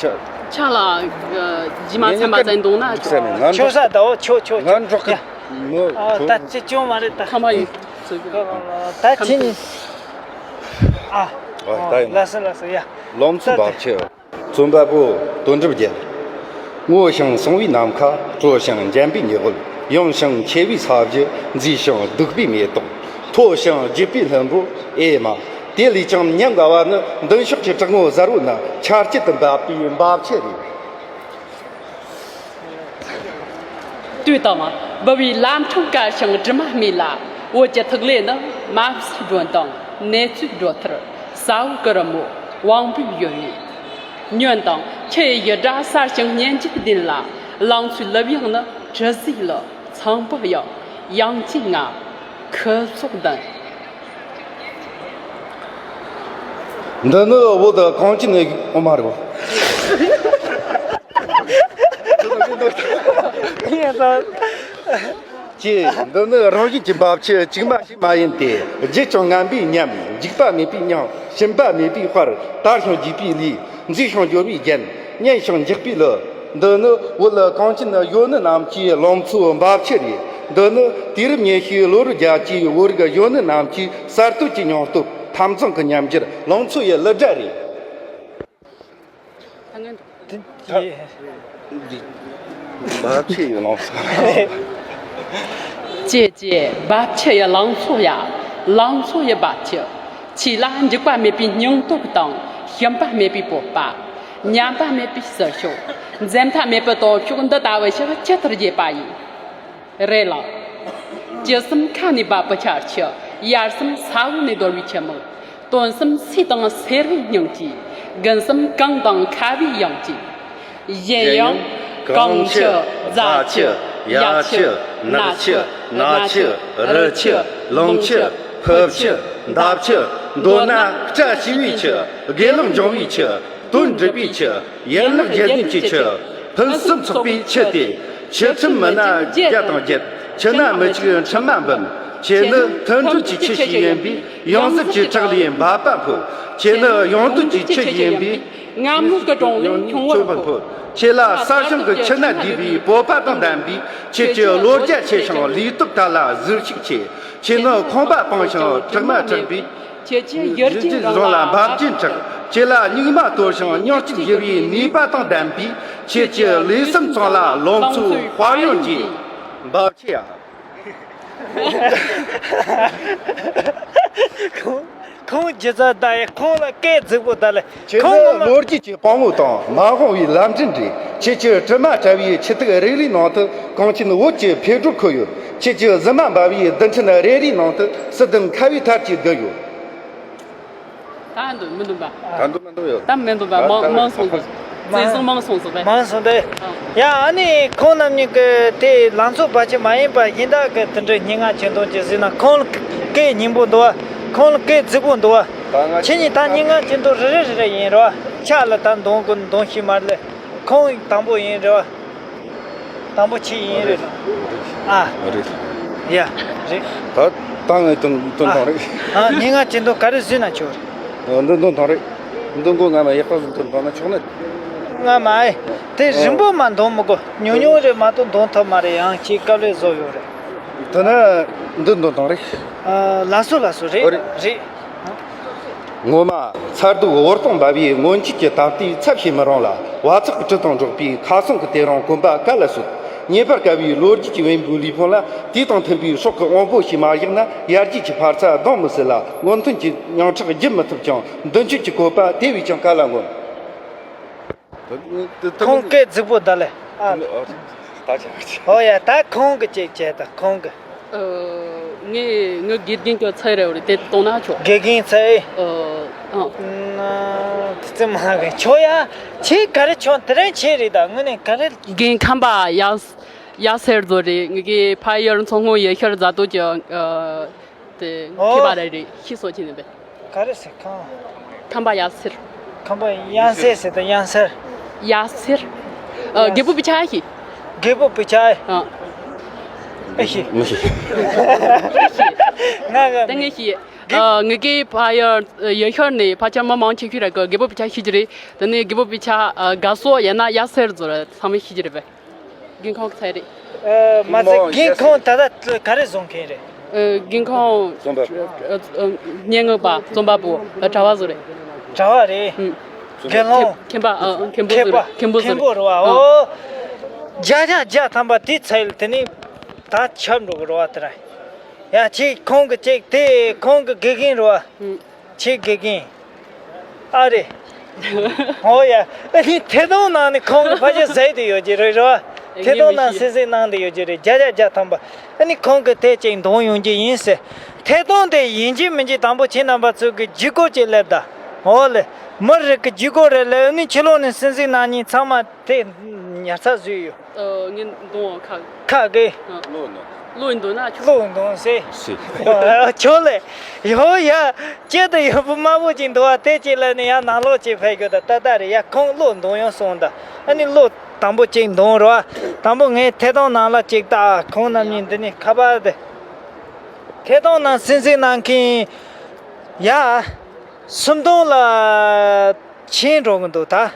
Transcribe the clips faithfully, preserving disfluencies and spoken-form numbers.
ཆ་ལ་རྗེས་མ་ཚན་པ་བཙན་གཏོང་ན་ཆོག་ས་ཟེར་ནས་ང་འགྲོ། ཆོག་ས་ཟླ་བོ་ཆོག་ཆོག་ང་ཆོག་འགྲོ་གི། ཡ། མོ་ཨ། ཆོག་ད་ཅི་ཅུང་མ་རེད་ད། ཁམས་པ་ཡིན། ད་ཁྱེད་གཉིས། ཨ། ཨ། ད་ཡིན། ལགས་སོ་ལགས་སོ་ཡ། ལང་ཚོ་འབབ་ཆུ། རྩོམ་པ་པོ་དོན་གྲུབ་རྒྱལ། སྔོ་ཞིང་སངས་བའི་ནམ་མཁའ། དྲོ་ཞིང་འཇམ་པའི་ཉི་འོད། ཡངས་ཤིང་ཆེ་བའི་ས་གཞི། མཛེས་ཤིང་སྡུག་པའི་མེ་ཏོག་མཐོ་ཞིང་རྒྱས་པའི་ལྷུན་པོ། ཨེ་མ། དེ་ལས་ཀྱང་ཉམས་དགའ་བ་ནི། མདུན་ཕྱོགས་ཀྱི་བྲག་ངོས་གཟར་བོ་ན། ཆར་དཀྱིལ་དུ་འབབ་པའི་འབབ་ཆུ་རེད། ལྟོས་དང་། འབུལ་བའི་ལམ་འཕྲང་དཀར་ཞིང་དྲི་མ་མེད་ལ། འོད་ཀྱི་ཐིག་ལེ་ནི། མ་བསིལ་སྒྲོན་དང་ནེ་ཙོའི་སྒྲོ་ཐུར། ས་འོག་གི་རི་མོ་དབང་པོའི་ཡོན་ཡིན། ཉོན་དང་། ཆུ་ཡི་ཡི་སྒྲ་གསལ་ཞིང་སྙན་གྱི་ལྡན་ལ། ལང་ཚོའི་ལུབ་ཡངས་ནི། དྲི་ཟའི་ལུ། ཚངས་པ་ཡང་། དབྱངས་ཅན་ང་། ཁུ་སོགས་ལྡན། འདི་ནི་བོད་གངས་ཅན་ནི། ཨོ་མ་རེད་བ། ཅེས། འདི་ནི་རང་བཞིན་གྱི་འབབ་ཆུ་གཅིག་མ་ཞིག་མ་ཡིན་ཏེ། བརྗིད་ཅིང་ངན་པའི་ཉམས། འཇིགས་པ་མེད་པའི་མྱིང་། ཞུམ་པ་མེད་པའི་དཔལ། དར་ཞིང་རྒྱས་པའི་ལུས། མཛེས་ཤིང་འབྱོར་བའི་རྒྱན། སྙན་ཞིང་འཇེགས་པའི་གླུ། འདི་ནི་བོད་གངས་ཅན་གཡོན་ནུབ་རྣམས་ཀྱི་ལང་ཚོའི་འབབ་ཆུ་རེད། འདི་ནི་དུས་རབས་ཉི་ཤུའི་ལོ་རབས་བརྒྱད་ཅུའི་བོད་རིགས་གཡོན་ནུབ་རྣམས་ཀྱི་གསར་གཏོད་ཀྱི་སྙིང་སྟོབས། འཐབ་འཛིང་གི་ཉམས་འགྱུར། ལང་ཚོ་ཡི་གླུ་སྒྲ་རེད། ད་ངན་འདུག་འདི་འབབ་ཆུ་ཡི་ལང་ཚོ། ཅེས་ཅེས། འབབ་ཆུ་ཡི་ལང་ཚོ་ཡ། ལང་ཚོ་ཡི་འབབ་ཆུ། ཆོས་ལ་འཇིགས་པ་མེད་པའི་སྙིང་སྟོབས་དང་། ཞུམ་པ་མེད་པའི་སྤོབས་པ། ཉམས་པ་མེད་པའི་ཟིལ་ཤུགས། འཛེམ་ཐབས་མེད་པའི་སྟོབས་ཤུགས་འདི་ལྟ་བུ་ཞིག་ཇི་ལྟར་རྒྱས་པ་ཡིན། རེད་ལ། དཀྱིལ་གསུམ་ཁ་ནས་འབབ་པའི་ཆར་ཆུ། ཡར་གསུམ་ས་འོག་ནས་བརྡོལ་བའི་ཆུ་མིག་སྟོད་གསུམ་སོས་དང་སེར་བའི་སྙིང་རྗེ། དགུན་གསུམ་གངས་དང་ཁ་བའི་དབྱངས་ཅན། གཞན་ཡང་། གངས་ཆུ། རྫ་ཆུ། གཡའ་ཆུ། ནགས་ཆུ། གནའ་ཆུ། རི་ཆུ། གླང་ཆུ། ཕུ་ཆུ། འདབ་ཆུ། མདོར་ན་བཀྲ་ཤིས་པའི་ཆུ། དགེ་སློང་འབྱུང་བའི་ཆུ། དོན་འགྲུབ་པའི་ཆུ། ཡན་ལག་བརྒྱད་ལྡན་གྱི་ཆུ། ཕུན་སུམ་ཚོགས་པའི་ཆུ་སྟེ། ཆུ་ཁྲིམས་མི་སྣ་བརྒྱ་དང་བརྒྱད། ཆུ་སྣ་མི་གཅིག་ཁྲིམས་མ་འབུམ། ཁྱེད་ནི་མཐུན་སྒྲིལ་གྱི་ཆུ་ཞིག་ཡིན་པས། ཡོངས་འཛིན་གྱི་བྲག་ལས་འབབ་པ་ཕོབ། ཁྱེད་ནི་ཡོངས་འདུ་གྱི་ཆུ་ཞིག་ཡིན་པས། ངམ་ངུ་གི་གྲོང་ལས་ཁྱུང་བར་ཕོབ། ཁྱེད་ལ་ས་ཞིང་གི་ཆུ་སྣ་བསྡུས་པའི་སྤོབས་པ་དང་ལྡན་པས། ཁྱེད་ཀྱི་བློ་རྒྱ་ཆེ་ཞིང་ལུས་སྟོབས་དལ་ལ་གཟུགས་ཤུགས་ཆེ། ཁྱེད་ནི་ཁང་པ་སྤངས་ཤིང་གྲིབ་མ་འཁྲུགས་པས། ཁྱེད་ཀྱི་ཡུལ་ཅན་རང་ལ་འབབ་རྒྱུན་དྲག་ཁྱེད་ལ་སྙིགས་མ་དོར་ཞིང་སྙིང་གཅིག་བཞི་བའི་ནུས་པ་དང་ལྡན་པས། ཁྱེད་ཀྱི་ལུས་སེམས་ཚང་ལ་ལང་ཚོའི་དཔལ་ཡོན་རྒྱས། འབབ་ཆུ་ཡ། ཁོང་ཁོང་ཇི་ཙམ་ད་ཡ་ཁོང་ལ་སྐད་རྫིག་པོ་ད་ལེ། ཁྱེད་ཁོང་ནི་ངོ་མ་ལོ་རྒྱུས་ཀྱི་དཔང་པོ་དང་མ་འོངས་པའི་ལམ་འཕྲིན་རེད། ཁྱེད་ཀྱི་དྲི་མ་བྲལ་བའི་ཆུ་ཐིགས་རེ་རེའི་ནང་དུ་གངས་ཅན་བོད་ཀྱི་འཕེལ་འགྲོ་འཁོད་ཡོད། ཁྱེད་ཀྱི་གཟི་མ་འབར་བའི་རྡུལ་ཕྲན་རེ་རེའི་ནང་དུ་སྲིད་དོན་ཁ་བའི་ཐར་གྱིས་བསྡུས་ཡོད། ད་འདུག་མི་འདུག་པ། ད་འདུག་མི་འདུག་ཡོད། ད་མི་འདུག་པ། ད་མང་ད་མང་སོང་ཟིག་བཙན་བཟུང་མང་སོང་ཟིག་པས། མང་སོང་དེ། ཨ། ཡ་ཨ་ནི་ཁོང་རྣམ་གཉིས་ཀྱི་དེ་ལང་ཚོ་བར་ཆད་མ་ཡིན་པ་གཞན་དག་གི་དེ་འདྲའི་སྙན་ངག་ཅན་དོན་ཅིག་གཟིགས་ན། ཁོང་ལ་སྐད་སྙན་པོ་འདུག་བ། ཁོང་ལ་སྐད་རྫིག་པོ་འདུག་བ། ད་ང་ཁྱེད་གཉིས་ད་སྙན་ངག་ཅན་དོན་རེ་རེ་རེ་རེ་ཡིན་རོ། ཆ་ལ་ད་འདོན་དགོས་འདོན་ཤེས་མ་རེད། ཁོང་དང་པོ་ཡིན་རེད་བ། དང་པོ་ཁྱེད་ཡིན་རེད། ཨ། རེད། ཡ། རེད། ད་ད་ངས་དོན་དོན་དང་རེད། ཨ། སྙན་ངག་ཅན་དོན་ག་རེ་བཟོས་ན་ཆོག་རེད། འདི་འདོན་དང་རེད། འདི་མགོ་ང་མ་ཡག་པ་བཟོ་དོན་དང་ན་ཆོག་ནི། ང་མ་ཨེ། དེ་རིང་པོ་མ་འདོན་མི་དགོས། ཉུང་ཉུང་རེ་མ་གཏོགས་འདོན་ཐུབ་མ་རེད། ཡང་ཁྱེད་དཀའ་ལས་བཟོ་ཡོད་རེད། དེ་ན་འདི་འདོན་དང་རེད། ཨ། ལགས་སོ་ལགས་སོ། རེད། རེད། རེད། ངོ་མ་མཚར་སྡུག་འོད་སྟོང་འབར་བའི་སྔོན་ཆད་ཀྱི་ད་ལྟའི་ཚབ་བྱེད་མི་རུང་ལ། བ་ཚག་གི་དྲི་དང་འགྲོགས་པའི་ཁ་སང་གི་དེ་རིང་གོམ་པ་ག་ལ་སོད། རྙེད་པར་དཀའ་བའི་ལོ་རྒྱུས་ཀྱི་བེམ་པོའི་ལུས་ཕུང་ལ། དུས་དང་མཐུན་པའི་སྲོག་གི་དབང་པོ་ཞིག་མ་བཞག་ན། ཡར་རྒྱས་ཀྱི་འཕར་རྩ་ལྡང་མི་སྲིད་ལ། སྔོན་ཐོན་གྱི་སྙིང་ཁྲག་རྒྱུན་མི་ཐུབ་ཀྱང་། མདུན་སྐྱོད་ཀྱི་བཀོད་པ་དེ་བས་ཀྱང་ག་ལ་ངོམ། ཁོང་སྐད་རྫིག་པོ་ད་ལེ། ཨ། ད་ཆ་ཆ། ཨོ་ཡ། ད་ཁོང་གི་ཅིག་བྱས་ད་ཁོང་གི། ཨ། ངས་ངའི་དགེ་རྒན་གྱི་ཚད་རེ་བ་རེ་དེ་གཏོང་ན་ཆོག་དགེ་རྒན་ཚད། ཨ། ཨ། ན་དེ་ཚེ་མ་གི་ཆོག་ཡ། ཁྱེད་ག་རེ་ཆོག་དེ་རིང་ཁྱེད་རེད། ད་དངོས་གནས་ག་རེ། རྒན་ཁམས་པ་ཡ་ཡ་སེར་བཟོ་རེད། ངེད་ཀྱི་ཕ་ཡུལ་མཚོ་སྔོན་ཡུལ་ཤུལ་རྫ་སྟོད་ཀྱི། ཨ། དེ་ཨོ། མཁས་པ་རེ་རེད། ཤི་སོ་ཁྱེད་ནི་པས། ག་རེ་ཟེར་ཁམས། ཁམས་པ་ཡ་སེར། ཁམས་པ་ཡང་སེར་ཟེར་ད་ཡང་སེར། ཡ་སེར། ཨ། རྒད་པོ་བི་ཆ་ཤི། རྒད་པོ་བི་ཆ། ཨ། ཨེ་ཤི། མི་ཤི། ང་ག་ད་ངས་ཤི། ཨ། ངེད་ཀྱི་ཕ་ཡུལ་ཡུལ་ཤུལ་ནས་ཕལ་ཆེར་མི་མང་ཆེ་ཤོས་ར་གི་རྒད་པོ་བུ་ཆ་ཤེས་ཀྱི་རེད། དེ་ནས་རྒད་པོ་བུ་ཆ་ཨ་དགའ་སོ་ཡང་ན་ཡ་སེར་ཚོ་ར་ཚང་མས་ཤེས་ཀྱི་རེད་པས། སྒེའུ་ཁུང་གི་ཚད་རེད། ཨ། མ་ཚད་སྒེའུ་ཁུང་ད་ལྟ་ག་རེ་བཟོ་མཁན་རེད། ཨ། སྒེའུ་ཁུང་རྩོམ་པ། ཨ། ཨ། སྙན་ངག་པ་རྩོམ་པ་པོ་གྲྭ་བ་ཚོ་རེད། གྲྭ་བ་རེད། ཨུ། དགེ་སློང་། མཁན་པ། ཨ། མཁན་པོ་ཚོ་རེད། མཁན་པོ་ཚོ་མཁན་པོ་རེད་པ། ཨོ། བརྒྱ་ཆ་བརྒྱ་ཐམ་པ་དེ་ཚད་དེ་ནས་ད་ཁྱབ་འགྲོ་གི་རེད་པ། དེ་ར་ཡ་ཁྱེད་ཁོང་གི་ཅིག་དེ་ཁོང་གི་དགེ་རྒན་རེད་པ། ཨུ། ཁྱེད་དགེ་རྒན། ཨ་རེད། ཨོ་ཡ། ཨ་ནི་ཐད་གཏོང་ནང་ནས་ཁོང་གི་ཕལ་ཆེར་ཟས་དེ་ཡོད་ཀྱི་རེད་རེད་པ། ཐད་གཏོང་ནང་གསན་གཟིགས་གནང་དེ་ཡོད་ཀྱི་རེད། བརྒྱ་ཆ་བརྒྱ་ཐམ་པ། ཨ་ནི་ཁོང་གི་དེ་ཅིག་འདོན་ཡོང་གི་ཡིན་ཟེར། ཐད་གཏོང་དེ་ཡིན་གཅིག་མིན་གཅིག་དང་པོ་ཁྱེད་རྣམ་པ་ཚོ་གི་བརྒྱུད་སྐུར་ཅིག་སླེབས་ད། ཨོ་ལེ། མི་རིགས་ཀྱི་བརྒྱུད་སྐུར་རེ་སླེབས། ཨ་ནི་ཕྱི་ལོགས་ནས་གསན་གཟིགས་གནང་མཁན་ཚང་མ་དེ་ཉར་ཚགས་བཟོས་ཡོད། ཨ། ངས་འདོན་ཁ། ཁ་གི། ཨ། བློ་འདོན་ན་ཆོག། བློ་འདོན་ཟེར། ཟེར། ཆོག་ལེ། ཡོ་ཡ། ཅི་ད་ཡོ་བུ་དམར་པོ་ཅིག་འདུག་པ། དེ་ཅིག་ལ་ནི་ཡང་ནང་ལོགས་ཅིག་ཕེབས་རྒྱུ་ད་ད་ད་རེད་ཡ། ཁོང་བློ་འདོན་ཡོང་སོང་ད། ཨ་ནི་བློ་དང་པོ་ཅིག་འདོན་རོགས། དང་པོ་ངས་ཐད་གཏོང་ནང་ལ་ཅིག་ལྟ། ཁོང་རྣམ་གཉིས་འདི་ནི་ཁ་པར་དེ། ཐད་གཏོང་ནང་གསན་གཟིགས་གནང་མཁན་ཡ། སུམ་སྟོང་ལ་ཕྱིན་འགྲོ་གི་འདུག་ད།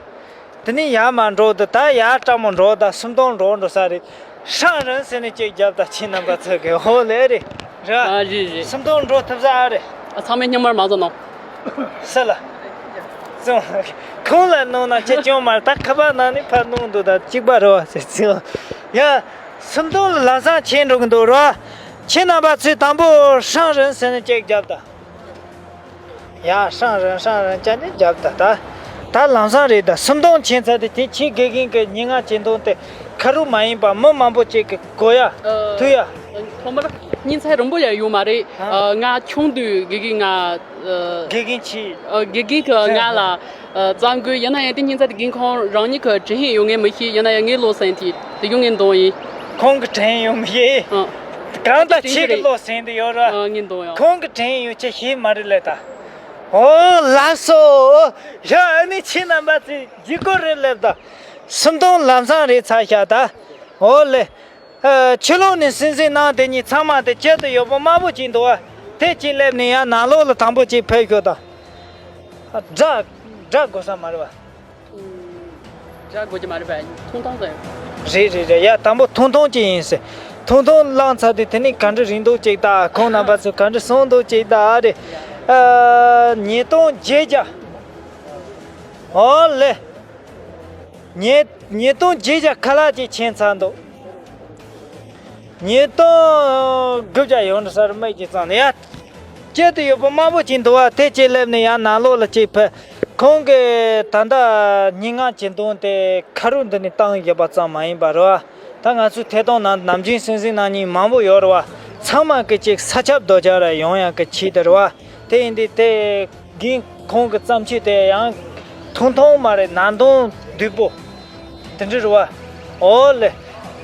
དེ་ནས་ཡར་མར་འགྲོ་དུས་ད་ཡར་སྤྲང་མོ་འགྲོ་ད། སུམ་སྟོང་འགྲོ་འགྲོ་ས་རེད། ཧྲང་རིན་ཟེར་ནས་ཅིག་བརྒྱབ་ད། ཁྱེད་རྣམ་པ་ཚོ་གི། ཧོ་ལེ་རེད། ར། ཨ། རེད་རེད། སུམ་སྟོང་འགྲོ་ཐུབ་ས་ཨ་རེད། ཨ། ཚང་མས་སྙིང་དམར་མ་བཟོ་གནང་། ས་ལ། ཙང་། ཁོང་ལ་གནང་ན་ཁྱེད་ཅུང་མར་ད་ཁ་པར་ནང་ནས་ཕར་གནང་འདུག་ད་གཅིག་པ་རེད་པ་ཟེར་ཙང་། ཡ། སུམ་སྟོང་ལ་ལམ་སང་ཕྱིན་འགྲོ་གི་འདུག་ར། ཁྱེད་རྣམ་པ་ཚོས་དང་པོ་ཧྲང་རིན་ཟེར་ནས་ཅིག་བརྒྱབ་ད། ཡ། ཧྲང་རིན་ཧྲང་རིན་ཅན་ནས་རྒྱབ་ད་ད། ད་ལམ་སང་རེད་ད། སུམ་སྟོང་ཕྱིན་ཚར་དུས་དེ་ཁྱེད་དགེ་རྒན་གྱི་སྙན་ངག་བྱེད་དོན་དེ་ཁ་རུ་མ་ཡིན་པ་མི་མང་པོ་ཅིག་གི་གོ་ཡ། ཨ། ཐུག་ཡ། ཐོག་མར་སྙན་ཚིག་རིང་པོ་ཡང་ཡོད་མ་རེད། ཨ། ཨ། ང་ཆུང་དུས་དགེ་རྒན་ང་། ཨ། དགེ་རྒན་གྱིས། ཨ། དགེ་རྒན་གྱིས་ང་ལ། ཨ། བརྩམས་དགོས། ཡིན་ན་ཡང་དེ་སྙན་ཚིག་དེ་རྒན་ཁོང་རང་ཉིད་ཀྱིས་དྲན་ཤེས་ཡོད་ངེས་མི་ཤེས། ཡིན་ན་ཡང་ངས་བློ་སེང་དེ་དེ་ཡོང་ངས་འདོན་ཡིན། ཁོང་གིས་དྲན་ཡོད་མི་ཤེས། ཨ། གང་ལྟར་ཁྱེད་ཀྱི་བློ་སེང་དེ་ཡོད་ར། ཨ། ངས་འདོན་ཡོང་། ཁོང་གིས་དྲན་ཡོད་ཅེས་ཤེས་མ་རེད་ལས་ད། ཨོ་ལགས་སོ། ཡ། ཨ་ནི་ཁྱེད་རྣམ་པ་ཚོས་བརྒྱུད་སྐུར་རེ་སླེབས་ད། སུམ་སྟོང་ལམ་སང་རེད་ཚར་ཤག་ད། ཨོ་ལེ། ཨ། ཕྱི་ལོགས་ནས་གསན་གཟིགས་གནང་དེ་གཉིས་ཚང་མ་དེ་ཅི་ད་ཡོད་པོ་དམར་པོ་ཅིག་འདུག་པ། དེ་ཅིག་སླེབས་ནས་ཡང་ནང་ལོགས་ལ་དང་པོ་ཅིག་ཕེབས་ཤོག་ད། ཨ། སྒྲ་སྒྲ་དགོས་ས་མ་རེད་པ། སྒྲ་དགོས་ཀྱི་མ་རེད་པ། ཐུང་ཐུང་ཟེར། རེད་རེད་རེད། ཡ། དང་པོ་ཐུང་ཐུང་ཅིག་ཡིན་ཟེར། ཐུང་ཐུང་བླངས་ཚར་དུས་དེ་ནས་ག་འདྲ་རིང་འདུག་ཅིག་ལྟ། ཁོང་རྣམ་པ་ཚོས་ག་འདྲ་གསུངས་འདུག་ཅིག་ལྟ་རེད། ཨ། ཉིས་སྟོང་བརྒྱད་བརྒྱ། ཨོ་ལེ། ཉིས་ཉིས་སྟོང་བརྒྱད་བརྒྱ་ཁ་ལག་ཅིག་ཕྱིན་ཚར་འདུག་ཉིས་སྟོང་དགུ་བརྒྱ་ཡོང་འདྲ་ས་རེད། མིག་གིས་བཙུམས་ནས་ཡ། ཅི་ད་ཡོད་པོ་དམར་པོ་ཅིག་འདུག་པ། དེ་ཅིག་སླེབས་ནས་ཡང་ནང་ལོགས་ལ་ཅིག་ཕེབས། ཁོང་གིས་ད་ལྟ་སྙན་ངག་བྱེད་དོན་དེ་ཁ་རུ་འདི་ནས་བཏང་ཡོད་པ་ཙམ་མ་ཡིན་པ་རེད་པ། ད་ང་ཚོའི་ཐད་གཏོང་ནང་ནམ་རྒྱུན་གསན་གཟིགས་གནང་མཁན་མང་པོ་ཡོད་རེད་པ། ཚང་མ་གི་ཅིག་ས་ཁྱབ་རྡོ་རྒྱབ་ར་ཡོང་ཡག་གི་ཆེད་དུ་རེད་པ། དེ་ཡིན་དུས་དེ་རྒན་ཁོང་གི་བརྩམས་ཆོས་དེ་ཡང་ཐུང་ཐུང་མ་རེད། ནང་དོན་བསྡུས་པོ་དེ་འདྲ་རེད་པ། ཨོ་ལེ།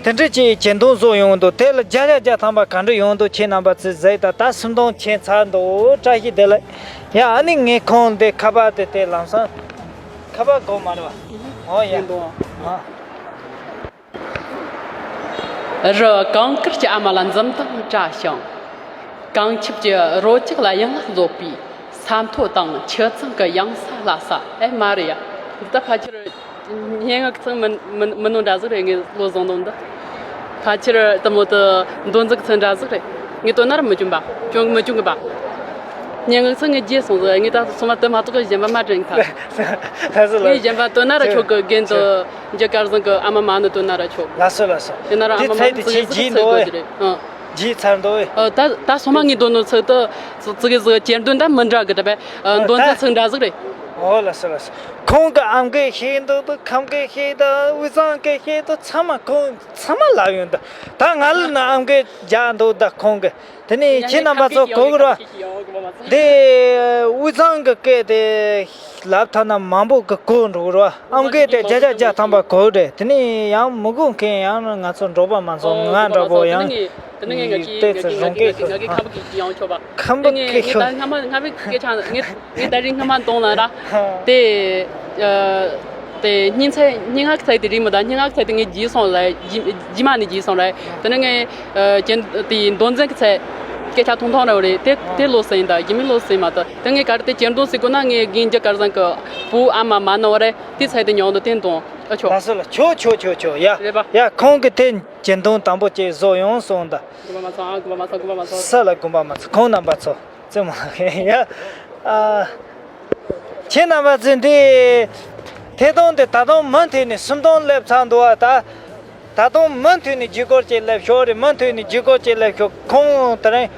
དེ་འདྲ་ཅིག་གྱེར་འདོན་བཟོ་ཡོང་འདུག་དེ་ལ་བརྒྱ་ཆ་བརྒྱ་ཐམ་པ་ག་འདྲ་ཡོང་འདུག་ཁྱེད་རྣམ་པ་ཚོས་གཟིགས་དང་། ད་སུམ་སྟོང་ཕྱིན་ཚར་འདུག་བཀྲ་ཤིས་བདེ་ལེགས། ཡ། ཨ་ནི་ངས་ཁོང་དེ་ཁ་པར་དེ་དེ་ལམ་སང་། ཁ་པར་དགོས་མ་རེད་པ། ཨོ་ཡ། ཡིན་འདུག་ཨ། རི་གངས་དཀར་གྱི་ཨ་མ་ལ་འཛུམ་མདངས་བཀྲ་ཞིང་། གངས་ཁྱབ་ཀྱི་རོལ་ཆ་ལ་ཡང་ལ་རྫོགས་པའི་ས་མཐོ་དང་ཆུ་གཙང་གི་གཡང་ས་ལྷ་ས། ཨེ་མ་རེད་ཡ། འདི་ད་ཕལ་ཆེར་སྙན་ངག་ཚང་མིན་མིན་མིན་ནོ་འདྲ་ཟིག་རེད། ངས་བློ་བཟུང་དོན་འདི་ཕལ་ཆེར་དེ་མོ་དུ་མདོ་འཛིན་ཚང་འདྲ་ཟིག་རེད། ངས་བཏོན་ན་ར་མི་བྱུང་པ། བྱུང་མི་བྱུང་གི་པ། སྙན་ངག་ཚང་ངས་བརྗེད་སོང་ཟིག་ངས་ད་སོ་མ་དུ་མ་གཏོགས་གཞན་པ་མ་དྲན་ཁ། ལགས་སོ་ལགས་སོ། ངས་གཞན་པ་བཏོན་ན་ར་ཆོག་གི། རྒན་དུ་འཇུ་སྐལ་བཟང་གི་ཨ་མ་མ་ནི་བཏོན་ན་ར་ཆོག་ལགས་སོ་ལགས་སོ། དེ་ན་ར་ཨ་མ་མ་ནི་ཚིག་གི་ཚིག་དགོས་ཀྱི་རེད། ཨ། བརྗེད་ཚར་འདུག་ཨ། ད་ད་སོ་མ་ངས་འདོན་ནོ་ཚིག་དུ་ཚིག་གི་ཟིག་གྱེར་འདོན་ད་མི་འདྲ་གི་འདྲ་པས། ཨ། འདོན་ཚིག་ཚིག་འདྲ་ཟིག་རེད། ཨོ་ལགས་སོ་ལགས་སོ། ཁོང་གི་ཨམ་གིས་ཤེས་འདུག་ད་ཁམས་གིས་ཤེས་ད་དབུས་གཙང་གིས་ཤེས་ད་ཚང་མ་ཁོང་ཚང་མ་ལབ་ཡོང་ད། ད་ང་ལ་ནི་ཨམ་གིས་རྒྱག་འདུག་ད་ཁོང་གིས། དེ་ནས་ཁྱེད་རྣམ་པ་ཚོ་གོ་གི་རེད་པ། དེ་དབུས་གཙང་གི་སྐད་དེ་ལབ་ཐ་ན་མང་པོ་གི་གོ་འགྲོ་གི་རེད་པ། ཨམ་སྐད་དེ་བརྒྱ་ཆ་བརྒྱ་ཐམ་པ་གོ་གི་རེད། དེ་ནས་ཡང་མི་གོ་མཁན་ཡང་ང་ཚོ་འབྲོག་པ་མ་ཚོ་ང་འདྲ་པོ་ཡང་ཏོག་ཙམ་རང་སྐད་ཤོད། ཁམས་པ་སྐད་ཤོད། ངས་ད་སྔ་མ་སྔ་མའི་སྐད་ཆ་ངས་ངས་ད་རིང་སྔ་མ་གཏོང་ལ་ར། དེ་དེ་སྙན་ཚིག་སྙན་ངག་གི་ཚིག་དེ་རིང་མི་ད་སྙན་ངག་གི་ཚིག་དེ་ངས་བརྗེད་སོང་ལ། རྗེས་མ་ནས་བརྗེད་སོང་ལ། དེ་ནས་ངས་ཨ་ཀྱེ་དེ་མདོ་འཛིན་གྱི་ཚིག་སྐད་ཆ་ཐུང་ཐུང་རེ་བ་རེད། དེ་དེ་ལོ་ཟིན་ད་ཡིན་མིན་ལོ་ཟིན་མ་ད་དེ་ངས་ག་རེ་དེ་གྱེར་འདོན་ཟེར་དགོས་ན། ངས་དགེ་འཇིགས་སྐལ་བཟང་གི་བུ་ཨ་མ་མ་ནི་བ་རེད། དེ་ཚད་དེ་ཉོག་འདུག་དེ་འདོན་ཨ་ཆོག་ལགས་སོ་ལགས། ཆོག་ཆོག་ཆོག་ཆོག་ཡ། རེད་པ། ཡ་ཁོང་གི་དེ་གྱེར་འདོན་དང་པོ་ཅིག་བཟོ་ཡོང་སོང་ད། དགོངས་པ་མ་ཚོམ་ཨ། དགོངས་པ་མ་ཚོམ། དགོངས་པ་མ་ཚོམ། ས་ལ་དགོངས་པ་མ་ཚོམ། ཁོང་རྣམ་པ་ཚོ་རྩེད་མོ་ལགས་ཡ། ཨ། ཁྱེད་རྣམ་པ་ཚོས་འདི་ཐད་གཏོང་འདི་ད་དུང་མུ་མཐུད་ནས་སུམ་སྟོང་སླེབས་ཚར་འདུག་བ་ད། ད་དུང་མུ་མཐུད་ནས་བརྒྱུད་སྐུར་ཅིག་སླེབས་ཤོག་རེད། མུ་མཐུད་ནས་བརྒྱུད་སྐུར་ཅིག་སླེབས་ཤོག་ཁོང་དེ་རིང་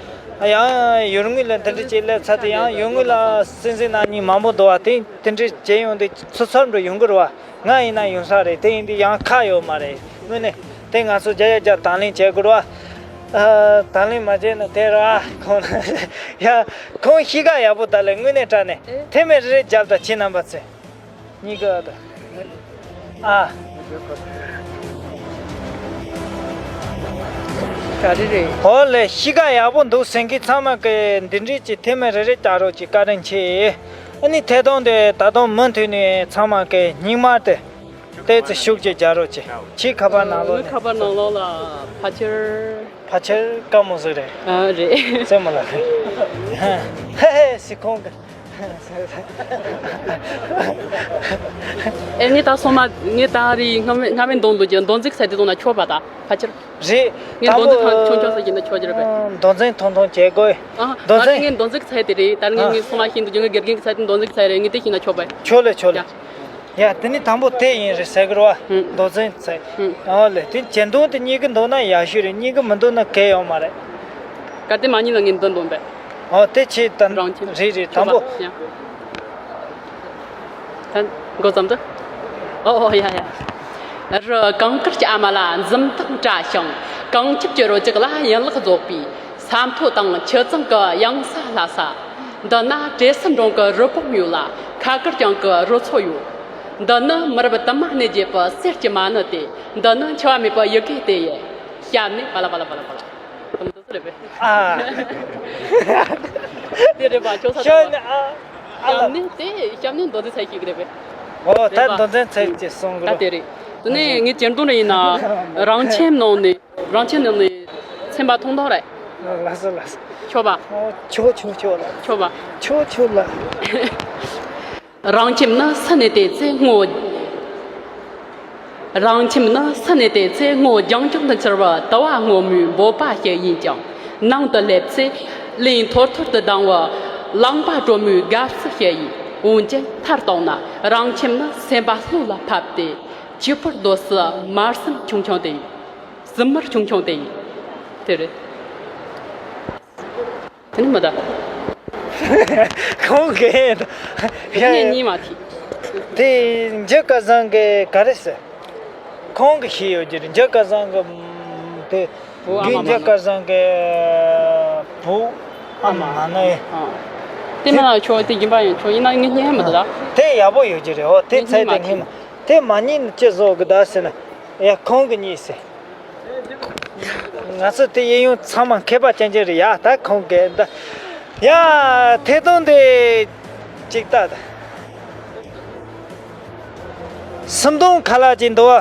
ཡང་ཡུལ་དངོས་ལ་འདི་འདྲ་ཅིག་སླེབས་ཚར་དུས། ཡང་ཡུལ་དངོས་ལ་སྲིད་འཛིན་རྣམ་གཉིས་མང་པོ་འདུག་བ། དེ་དེ་འདྲ་བྱས་ཡོང་དུས་ཚུར་ཚུར་འགྲོ་ཡོང་གི་རེད་བ། ང་ཡིན་ན་ཡོང་ས་རེད། དེ་ཡིན་དུས་ཡང་ཁག་ཡོད་མ་རེད། དངོས་གནས་དེ་ང་ཚོ་བརྒྱ་ཡ་བརྒྱ་དང་ལེན་བྱེད་དགོས་རེད་བ། ཨ། དང་ལེན་མ་བྱས་ན་དེ་རེད་བ། ཁོང་ཡ་ཁོང་གཤིས་ཀ་ཡག་པོ་ད་ལས་དངོས་གནས་དྲང་གནས་ཨེ། ཐེ་མེ་རེ་རེ་རྒྱབ་དང་ཁྱེད་རྣམ་པ་ཚོས། གཉིས་ཀ་ད། ཨ། ག་རེ་རེད། ཨོ་ལེ། གཤིས་ཀ་ཡག་པོ་འདུག་ཟེར་མཁན་ཚང་མ་གིས་འདི་འདྲས་ཀྱི་ཐེ་མེ་རེ་རེ་བྱ་རོགས་ཀྱི་བཀའ་དྲིན་ཆེ། ཨ་ནི་ཐད་གཏོང་དེ་ད་དུང་མུ་མཐུད་ནས་ཚང་མ་གིས་སྙིང་དམར་དེ་ཏོག་ཙམ་ཤུགས་ཀྱིས་རྒྱག་རོགས་གྱིས། ཁྱེད་ཁ་པར་ནང་ལོགས་ངའི་ནས། ཁ་པར་ནང་ལོགས་ལ་ཕལ་ཆེར། ཕལ་ཆེར་དཀའ་མོ་ཟིག་རེད། ཨ་རེད། རྩེད་མོ་ལགས། ཧེ་ཧེ་ཟེར་ཁོང་གིས། ཨེ། ངས་ད་སོང་མ། ངས་ད་རེས་སྔ་མའི་སྔ་མའི་འདོན་འདོན་གྱི་འདོན་རྫས་ཚད་དེ་བཏང་ན་ཆོག་པ། ད་ཕལ་ཆེར། རེད། ངས་དང་འདོན་པོ་རྫས་ཐང་ཆུང་ཆུང་ཟེར་གྱི་འདི་ཆོག་གི་རེད་པས། འདོན་རྫས་ཐུང་ཐུང་བྱེད་དགོས། ཨ། འདོན་ད་རེས་རྫས། ངས་འདོན་རྫས་ཚད་དེ་རེད། ད་རེས་ཨ། ངས་སོང་མ་ཤེས་འདུག་ངའི་དགེ་རྒན་གྱི་ཚད་དེ་འདོན་རྫས་ཚད་རེད། ངས་དེ་ཤེས་ན་ཆོག་པས། ཆོག་ལེ་ཆོག་ལེ། ཡ། ཡ་དེ་ནི་དང་པོ་དེ་ཡིན་རེད་ཟེར་གི་རེད་བ། ཧུམ། མདོ་འཛིན་ཚད། ཧུམ། ཨོ་ལེ། དེ་གྱེར་འདོན་དེ་གཉིས་ཀ་འདོན་ན་ཡག་ཤོས་རེད། གཉིས་ཀ་མི་འདོན་ན་གལ་ཡོད་མ་རེད། གལ་ཏེ་མ་ཉིད་ལ་ངས་འདོན་འདོན་པས། ཨོ་དེ་ཆེ་དམ། རང་ཁྱིམ། རེད་རེད། དང་པོ། ཡ། ད་འགོ་བརྩམས་ཏེ། ཨོ་ཨོ་ཡ་ཡ། རི་གངས་དཀར་གྱི་ཨ་མ་ལ་འཛུམ་མདངས་བཀྲ་ཞིང་། གངས་ཁྱབ་ཀྱི་རོལ་རྒྱུག་ལ་ཡན་ལག་རྫོགས་པའི། ས་མཐོ་དང་ཆུ་གཙང་གི་གཡང་ས་ལྷ་ས། འདི་ན་བྲེ་སེར་འབྲོང་གི་རི་བོང་ཡོད་ལ། ཁ་དཀར་གྱང་གི་རི་མཚོ་ཡོད། འདི་ནི་མི་རབས་དུ་མ་གནས་བརྒྱད་པའི་གསེར་གྱི་མ་ཎི་སྟེ། འདི་ནི་འཆི་བ་མེད་པའི་ཡི་གེ་སྟེ། ཡེ། ཞབས་ནས་པ་ལ་པ་ལ་པ་ལ་པ་ལ། དེ་མོ་དེ་ཚོ་རེད་པས། ཨ། དེ་རེད་པ། ཁྱོད་ས་ཞབས་ནས་ཨ། ཨ་ལ། ཞབས་ནས་དེ། ཞབས་ནས་མདོ་སྡེ་ཚད་ཞིག་རེད་པས། ཨོ་ད་རེད་པ། མདོ་འཛིན་ཚད་ཅེས་གསུང་གི་ད་རེད། དེ་ནས་ངས་གྱེར་འདོན་ཡིན་ན། རང་ཁྱིམ་ནང་ནས། རང་ཁྱིམ་ནང་ནས་ཚན་པ་ཐུང་ཐུང་རེད། ལགས་སོ་ལགས་སོ། ཆོག་པ། ཨོ་ཆོག་ཆོག་ཆོག་ལགས། ཆོག་པ། ཆོག་ཆོག་ལགས། རང་ཁྱིམ་ནི་སུ་ནས་བལྟས་ཚེ་སྔོ། རང་ཁྱིམ་ནི་སུ་ནས་བལྟས་ཚེ་སྔོ་ལྗང་ལྗང་དུ་འཚེར་བའི་དུ་བ་སྔོན་མོའི་འབོད་པ་ཞིག་ཡིན་ཀྱང་། ནང་དུ་སླེབས་ཚེ་བརླན་ཐོར་ཐོར་དུ་ལྡང་བའི་རླངས་པ་དྲོན་མོའི་དགའ་བསུ་ཞིག་ཡིན། འོན་ཀྱང་མཐར་གཏུགས་ན་རང་ཁྱིམ་ནི་སེམས་པ་ལྷོད་ལ་ཕབ་སྟེ། ཕྱི་པོར་སྡོད་སའི་དམར་སེམས་ཆུང་ཆུང་དེ་ཡིན། སེམས་དམར་ཆུང་ཆུང་དེ་ཡིན། དེ་རེད། དེ་ནི་མི་གདའ། ཁོང་གིས། དེ་ནས་གཉིས་མ་ཐིག་དེ་འཇུ་སྐལ་བཟང་གིས་ག་རེ་ཟེར། ཁོང་གིས་ཤེས་ཡོད་ཀྱི་རེད། འཇུ་སྐལ་བཟང་གི་དེ། བུ་ཨ་མ་མ་ན། འཇུ་སྐལ་བཟང་གི་བུ་ཨ་མ་མ་ན་ཡིན། ཨ། དེ་མིན་ན་ཆོག་དེ་སྦྱིན་པ་ཡང་ཆོག་ཡིན་ན་ངས་སྙན་མི་འདུག་ད། དེ་ཡག་པོ་ཡོད་ཀྱི་རེད། ཨོ་དེ་ངས་ཚད་དེ་སྙན་མ་ངས་མ། ཐིག་དེ་མ་ཉིད་ནི་ཅི་བཟོ་གི་གདའ་ཟེར་ན། ཡ་ཁོང་གིས་གཉིས་ཟེར། ང་ཚོ་དེ་གཡས་གཡོན་ཚང་མ་མཁས་པ་ཅན་ཅན་རེད་ཡ། ད་ཁོང་གིས་འདི། ཡ་ཐད་གཏོང་དེ་ཅིག་ལྟ་ད། སུམ་སྟོང་ཁ་ལག་ཅིག་འདུག་བ།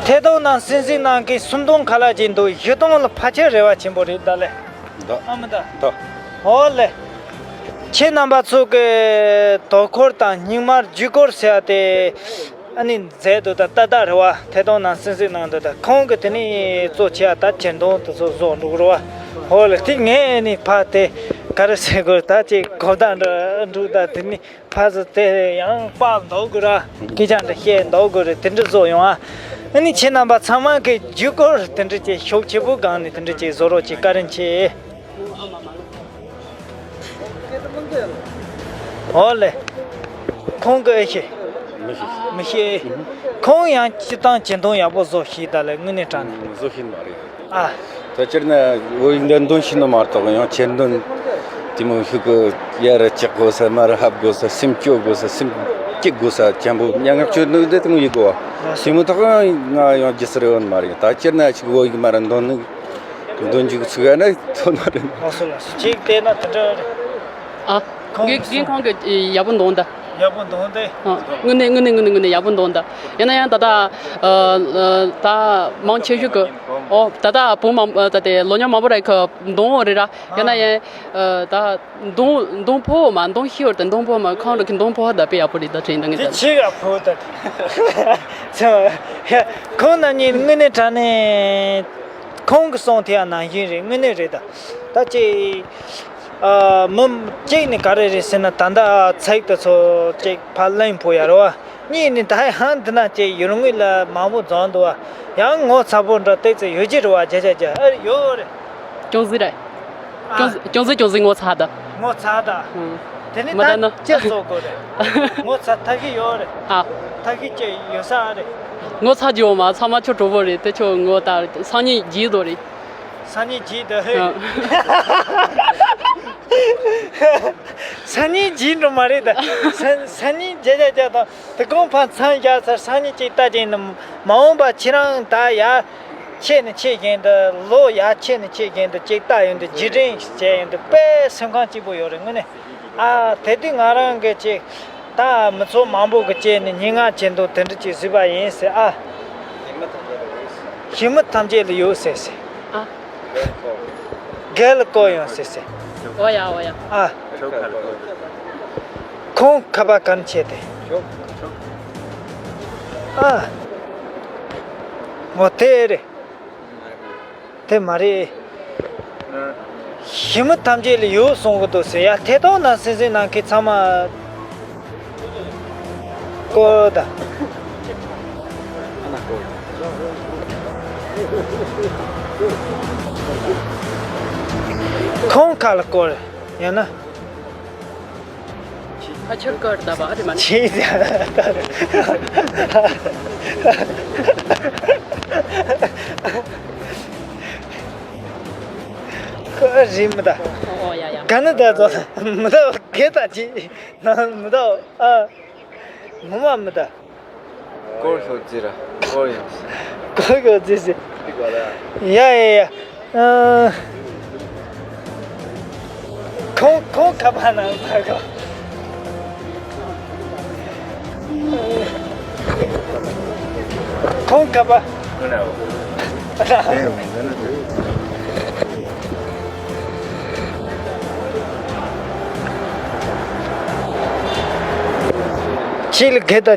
ཐད་གཏོང་ནང་གསན་གཟིགས་གནང་མཁན་སུམ་སྟོང་ཁ་ལག་ཅིག་འདུག་བཞི་སྟོང་ལ་ཕལ་ཆེར་རེ་བ་ཆེན་པོ་རེད་ད་ལེ། ད། ཨ་མ་ད། ད། ཨོ་ལེ། ཁྱེད་རྣམ་པ་ཚོ་གི་དོ་ཁུར་དང་སྙིང་དམར་བརྒྱུད་སྐུར་ཟེར་བ་དེ། ཨ་ནི་མཛད་འདུག་ད་ཏག་ཏག་རེད་བ། ཐད་གཏོང་ནང་གསན་གཟིགས་གནང་འདུག་ད་ཁོང་གི་དེ་ནས་གཙོ་ཆེ་བ་ད་གྱེར་འདོན་དེ་ཚོ་བཟོ་འགྲོ་གི་རེད་བ། ཨོ་ལེ། དེ་ངས་ཨ་ནི་ཕ་དེ་ག་རེ་ཟེར་དགོས། ད་ཅིག་གོ་བརྡ་འགྲོ་འགྲོ་ད་དེ་ནི། ཕར་ཚུར་དེ་ཡང་པར་འདོགས་དགོས་ར། སྐད་ཆ་འདྲ་བཤད་འདོགས་དགོས་རེད། དེ་འདྲ་བཟོ་ཡོང་ཨ། ཨ་ནི་ཁྱེད་རྣམ་པ་ཚང་མ་གི་བརྒྱུད་སྐུར་དེ་འདྲ་ཅིག་ཤུགས་ཆེ་པོ་སྒང་ནས་དེ་འདྲ་ཅིག་བཟོ་རོགས་ཅིག་བཀའ་དྲིན་ཆེ། ཨོ་ལེ། ཁོང་གི་ཨེ་ཤེས། མི་ཤེས། མི་ཤེས། ཁོང་ཡང་སྤྱིར་བཏང་གྱེར་འདོན་ཡག་པོ་བཟོ་ཤེས་ད་ལེ། དངོས་གནས་དྲང་གནས། བཟོ་ཤེས་མ་རེད། ཨ། ད་སྤྱིར་ན་བོད་ཡིག་འདི་འདོན་ཤེས་ནི་མ་གཏོགས་ཡང་གྱེར་འདོན་དེ་མོ་ཤུགས་ཀྱི་ཡར་བཅུག་དགོས་ས། མར་ཕབ་དགོས་ས། སེམས་སྐྱོ་དགོས་ས། སེམས་སྐྱིད་དགོས་ས་ཅན་པོ་མྱ་ངག་བཅོས་ནི་འདི་དེ་མོ་ཡིན་གོ། དེ་མོ་ཐོག་ང་ཡང་རྒྱུ་སར་ཡོད་མ་རེད། ད་སྤྱིར་ན་ཅིག་བོད་ཡིག་མར་འདོན་ནི་འདོན་འཇུག་ཚུགས་ཡ་ན་ཐོན་མ་རེད། ལགས་སོ་ལགས་སོ། ཅིག་བལྟས་ན་དེ་འདྲ་རེད། ཨ། ཁོང་གིས་རྒན་ཁོང་གིས་ཡག་པོ་འདོན་ད། ཡག་པོ་འདུག་སྟེ། ཨ། དངོས་གནས་དངོས་གནས་དངོས་གནས་དངོས་གནས་ཡག་པོ་འདུག་ད། ཡིན་ན་ཡང་ད་ལྟ་ཨ་ཨ་ད་མང་ཆེ་ཤོས་ཀྱི་ཨོ་ད་ལྟ་བོད་མང་ཨ་ད་དེ་ལོ་ཉག་མང་པོ་རེད་ཁ་འདུག་རེད་ར། ཡིན་ན་ཡང་ཨ་ད་མདུང་མདུང་ཕོ་མ་མདུང་ཤི་བར་དུ་མདུང་ཕོ་མ་ཁང་རུ་གི་མདུང་ཕོ་ད་དཔེ་ཡག་པོ་རེད་ད་དྲན་ད་ངས་དེ་ད། ཆེ་ཡག་པོ་ད། ཚོ་ཡ་ཁོང་རྣམ་གཉིས་དངོས་གནས་དྲང་གནས་ཁོང་གི་གསུང་དེ་ཡང་ནང་བཞིན་རེད། དངོས་གནས་རེད་ད། ད་ཅི། ཨ། མི་གཅིག་ནི་ག་རེ་རེད་ཟེར་ན། ད་ལྟ་ཚིག་དེ་ཚོ་ཅིག་ཕར་གླེང་ཕོད་ཡ་རེད་བ། གཉིས་ནི་ད་ཡང་འདི་ན་ཅིག་ཡུལ་དངོས་ལ་མང་པོ་འཛོམས་འདུག་བ། ཡང་ངོ་ཚ་པོ་འདྲ་ཏོག་ཙམ་ཡོད་ཀྱི་རེད་བ། བརྒྱ་ཆ་བརྒྱ། ཨ། ཡོད་རེད། ཅུང་ཟད་རེད། ཨ། ཅུང་ཅུང་ཟད་ཅུང་ཟད་ངོ་ཚ་ད། ངོ་ཚ་ད། ཨང་། དེ་ནི་མ་ད་ད་ནི་ཅི་བཟོ་དགོས་རེད། ངོ་ཚ་ཐབས་ཤེས་ཡོད་རེད། ཨ། ཐབས་ཤེས་ཅི་ཡོད་ས་རེད། ངོ་ཚ་རྒྱུ་མ་ཚང་མ་ཁྱོད་གྲོགས་པོ་རེད་དེ། ཁྱོད་ངོ་ད་སང་ཉིན་བརྗེད་དོ་རེད། སང་ཉིན་བརྗེད་དོ། ཨ། སང་ཉིན་བརྗེད་འགྲོ་མ་རེད་ད། སང་སང་ཉིན་བརྗེད་བརྗེད་བརྗེད་དང་དེ་གོང་འཕར་མཚམས་བཞག་ཚར། སང་ཉིན་ཅིག་ལྟ་ཅིག་ནི་མ་འོངས་པ་ཁྱེད་རང་ད་ཡ་ཆེ་ནི་ཆེ་བཞིན་དུ་ལོ་ཡ་ཆེ་ནི་ཆེ་བཞིན་དུ་ཅིག་ལྟ་ཡོང་དུས་རྗེས་དྲན་བྱས་ཡོང་དུས་དཔེ་སེམས་ཁམས་སྐྱིད་པོ་ཡོད་རེད་དངོས་གནས། ཨ། དེ་དུས་ང་རང་གི་ཅིག་ད་མི་ཚོགས་མང་པོ་གི་ཅིག་ནི་སྙན་ངག་ཅིག་འདུག་དེ་འདྲ་ཅིག་གཟིགས་པ་ཡིན་ཟེར། ཨ། ཞི་མི་ཐམས་ཅད་ལ་ཡོད་ཟེར་ཟེར། ཨ། རྒན་ལ་བསྐོར་ཡོང་ཟེར་ཟེར། འོ་ཡ་འོ་ཡ། ཨ། ཁོང་ཁ་པར་ག་རེ་བྱས་ཏེ། ཨ། འོ་དེ་རེད། དེ་མ་རེད། ཞི་མི་ཐམས་ཅད་ལ་ཡོད་གསུང་གི་འདུག་ཟེར་ཡ། ཐད་གཏོང་ནང་སེམས་སེམས་ནང་གི་ཚང་མ་བསྐོར་ད། ཁོང་ཁ་ལ་བསྐོར་ཡང་ན། ཕལ་ཆེར་ཀར་ད་བ་རེད་མ་ནི། ཆེ་ཡ། ཁོ་རིན་མི་ད། ཨོ་ཡ་ཡ། ག་ནི་ད་ཚོ་མི་ད་གེ་ད་ཅི་ན་མི་ད། ཨ། ངོ་མ་མི་ད། སྐོར་ཤོག་ཅི་ར་སྐོར་ཡོང་། སྐོར་ཤོག་ཅི་ཟེར། ཡ་ཡ་ཡ། ཨ། ཁོང་ཁོང་ཁ་པར་ནང་ཕར་གོ། ཁོང་ཁ་པར། ཁྱེད་ལ་གེ་ད་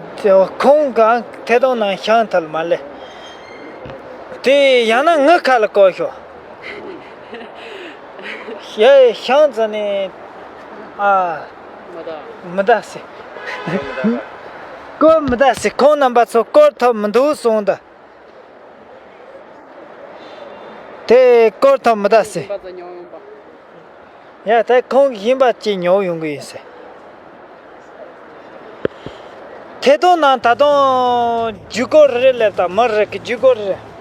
ཁོང་གང་ཐད་གཏོང་ནང་བཤང་ཐལ་མ་ལེ། དེ་ཡང་ན་ངའི་ཁ་ལ་བསྐོར་ཤོག་ཡ་ཤང་ཙ་ནི། ཨ། མི་ད་སེ། བསྐོར་མི་ད་སེ། ཁོང་རྣམ་པ་ཚོ་བསྐོར་ཐུབ་མི་འདུག་གསུངས་ད། དེ་བསྐོར་ཐུབ་མི་ད་སེ། ཡ་ད་ཁོང་གིས་ཡིན་པ་ཅིག་ཉོ་ཡོང་གི་ཡིན་ཟེར། ཐད་གཏོང་ནང་ད་དུང་ཇུས་འགོད་རེ་རེ་སླེབས་དང་། མི་རེ་གི་ཇུས་འགོད་རེ་རེ།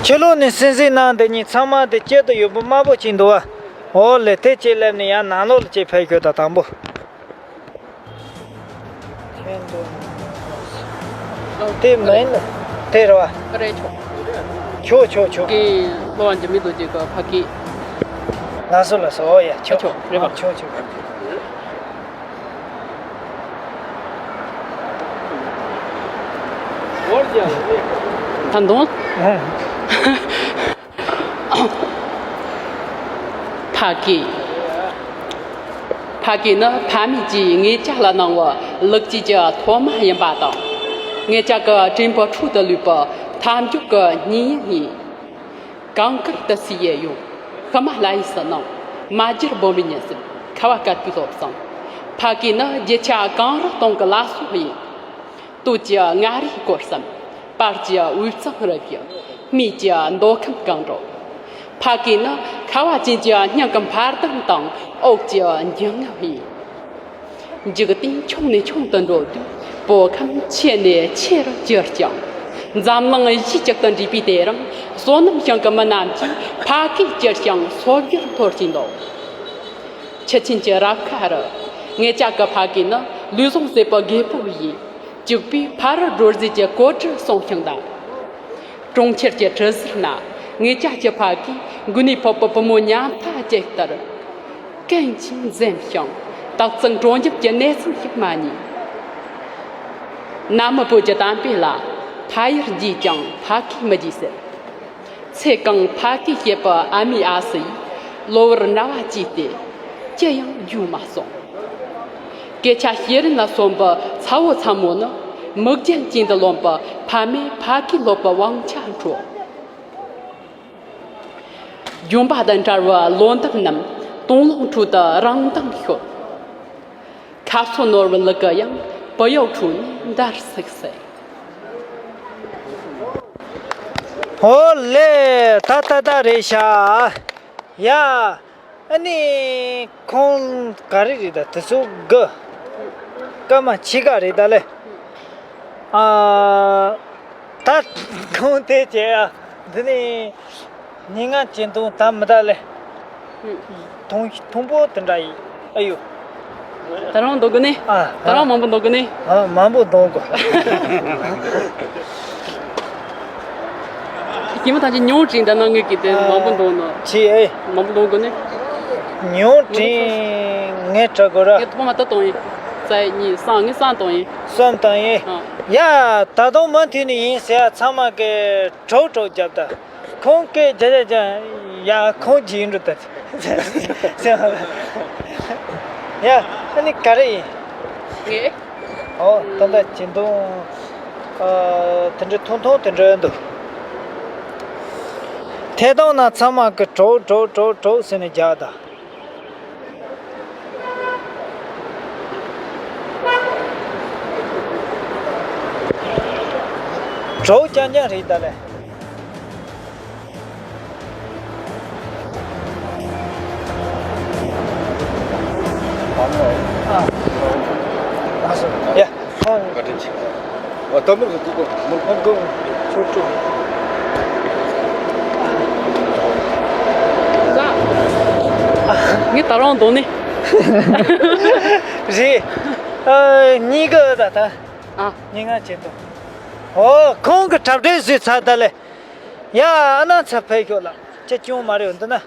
ཕྱི་ལོགས་ནས་སེམས་སེམས་ནང་འདི་གཉིས་ཚང་མ་དེ་སྐྱིད་དུ་ཡོད་པོ་དམར་པོ་ཅིག་འདུག་བ། འོ་ལེ་དེ་ཅིག་སླེབས་ནས་ཡང་ནང་ལོགས་ལ་ཅིག་ཕེབས་ཤོག་ད་དང་པོ། དེ་མིན་དེ་རེད་བ། རེད་ཆོག་ཆོག་ཆོག་ཆོག་གི་ལོ་བ་འཇི་མི་དོ་ཅིག་གི་ཕ་གི། ལགས་སོ་ལགས་སོ། འོ་ཡ་ཆོག་ཆོག་རེད་བ། ཆོག་ཆོག་ད་དུང་། ཕ་གི། ཕ་གི་ནི་ཕ་མེས་ཀྱིས་ངེད་ཅག་ལ་གནང་བའི་ལེགས་སྐྱེས་ཀྱི་ཐོག་མ་ཡིན་པ་དང་། ངེད་ཅག་གི་དྲན་པའི་འཕྲོ་དུ་ལུས་པའི་མཐའ་མཇུག་གི་གཉེན་ཉེ་ཡིན། གངས་དཀར་ཏི་སེའི་ཡལ་ཡོལ། ཧི་མ་ལ་ཡའི་ཟིལ་གནོན། རྨ་རྒྱུད་སྦོམ་པའི་ཉི་ཟེར། ཁ་བ་དཀར་པོའི་སློབ་ཚན། ཕ་གི་ནི་རྒྱུ་ཆ་གངས་རི་སྟེང་གི་ལ་སོགས་ཡིན། སྟོད་ཀྱི་མངའ་རིས་སྐོར་གསུམ། བར་གྱི་དབུས་གཙང་རི་བཞི། སྨད་ཀྱི་མདོ་ཁམས་གངས་རི། ཕ་གི་ནི་ཁ་བ་ཅན་གྱི་སྙིང་གི་འཕར་ལྡིང་དང་འོག་གི་འཇིང་ངབ་ཡིན། འཇིག་རྟེན་ཆུང་ནས་ཆུང་དུ་འགྲོ་དུས་བོད་ཁམས་ཆེ་ནས་ཆེ་རུ་གྱུར་ཅིང་། འཛམ་གླིང་གཞིས་བྱེས་དང་འདྲེས་པའི་དེ་རིང་བསོད་ནམས་ཞིང་གི་མི་རྣམས་ཀྱིས་ཕ་གིར་གྱུར་ཅིང་སོ་བརྒྱར་འཐོར་བཞིན་འདུག་ཁྱི་ཆེན་གྱི་རབ་ཁ་རུ། ངེད་ཅག་གི་ཕ་གི་ནི་ལུས་ཟུངས་ཟད་པའི་རྒད་པོ་ཡིན། གཅིག་པུས་ཕ་རོལ་སྒྲོལ་མཛད་ཀྱི་གོ་སྒྲིག་སྲུང་ཞིང་གདའ། གྲོང་ཁྱེར་གྱི་གྲུ་ཟུར་ན་ངེད་ཅག་གི་ཕ་གིས་མགོ་ནས་ཕོར་པའི་བུ་མོ་ཉམ་ཐག་ཅིག་ལྟར་གན་གྱིས་འཛེམ་ཞིང་། སྟག་ཚང་གྲོང་ཁྱེར་གྱི་གནས་ཚུལ་ཞིག་མ་ཉན། ན་མི་བོད་ཀྱི་གཏམ་དཔེ་ལ། ཕ་ཡུལ་རྒྱུས་ཀྱང་ཕ་གིས་མི་རྒྱུས་ཟེར། ཚེ་གང་ཕ་གིས་བྱེད་པའི་ཨ་མའི་ཨ་སྲུ་ཡིས་གློ་བུར་ན་བ་བཅོས་ཏེ་ཅི་ཡང་འབྱུང་མ་སོང་། སྐད་ཆ་བཤད་རིན་ལ་སོན་པའི་ཚ་བོ་ཚ་མོ་ནི་མིག་རྒྱན་གྱིས་འདི་ལོན་པའི་ཕ་མས་ཕ་གིས་སློབ་པའི་དབང་ཆ་འཕྲོག། ལྗོན་པ་དང་བྲལ་བའི་ལོ་འདབ་རྣམས་སྟོང་ལོང་ཁྲོད་དུ་རང་མདངས་ཤོར། ཁ་སོ་ནོར་བུ་ལི་གུ་ཡང་བུ་ཡུག་ཁྲོད་ནས་འདར་སིག་སིག། ཨོ་ལེ། ད་ད་ད་རེད་ཤག། ཡ། ཨ་ནི་ཁོང་ག་རེ་རེད་ད། དེ་ཚོ་དགུ་སྐར་མ་ཕྱེད་ཀ་རེད་ད་ལེ། ཨ། ད་ཁོང་དེ་བྱས་ཨ། འདི་ནི་ཉིན་ལྔ་བྱེད་འདུག་ད་མི་ད་ལེ། ཐུང་ཐུང་པོ་དེ་འདྲ་ཡིན། ཨ་ཡོ། ད་རུང་འདུག་གི་ནི། ཨ། ད་རུང་མང་པོ་འདུག་གི་ནི། ཨ། མང་པོ་འདུག་གོ། ཁྱིམ་ཐང་ཅིག་ཉུང་ཅིག་འདྲ་ན་ངེད་ཀྱི་དེ་མང་པོ་འདུག་ནོ། ཅི་ཨེ། མང་པོ་འདུག་གི་ནི། ཉུང་ཅིག་ངས་དྲ་གོ་ར། ངས་ཐོག་མ་ད་གཏོང་ཡིན། རྩ་གཉིས་གསང་ངས་གསང་གཏོང་ཡིན། གསང་གཏོང་ཡིན། ཨ། ཡ། ད་དུང་མུ་མཐུད་ནས་ཡིན་ཟེར་ཡ་ཚང་མ་གི་གྲོགས་གྲོགས་རྒྱབ་ད། ཁོང་སྐད་རྒྱག་རྒྱག་རྒྱག་ཡ་ཁོང་རྗེས་འགྲོ་ད། ཡ་ཨ་ནི་ག་རེ་ཡིན། ངས། ཨོ་ད་ལྟ་ཇི་འདུག། ཨ། དེ་འདྲ་ཐུང་ཐུང་དེ་འདྲ་འདུག། ཐད་གཏོང་ན་ཚང་མ་གི་གྲོགས་གྲོགས་གྲོགས་གྲོགས་ཟེར་ནས་རྒྱག་ད། གྲོགས་རྐྱང་རྐྱང་རེད་ད་ལེ། ཡ། བཀའ་དྲིན་ཆེ། ཨ། ད་མོ་གི་ཀུ་ཀུ་མོ་ཁོང་གི་ཆོ་ཆོ། ངས་ད་རུང་འདོན་ནི། རེད། ཨ། གཉིས་ཀ་ད་ད། ཨ། ཉིན་ལྔ་བྱེད་དོ། ཨོ། ཁོང་གི་གྲ་སྒྲིག་བཟོས་ཚར་ད་ལེ། ཡ། ཨ་ན་ཚ་ཕེབས་ཤོག་ལ། ཅི་ཅུང་མ་རེད་འདི་ན། ཨ།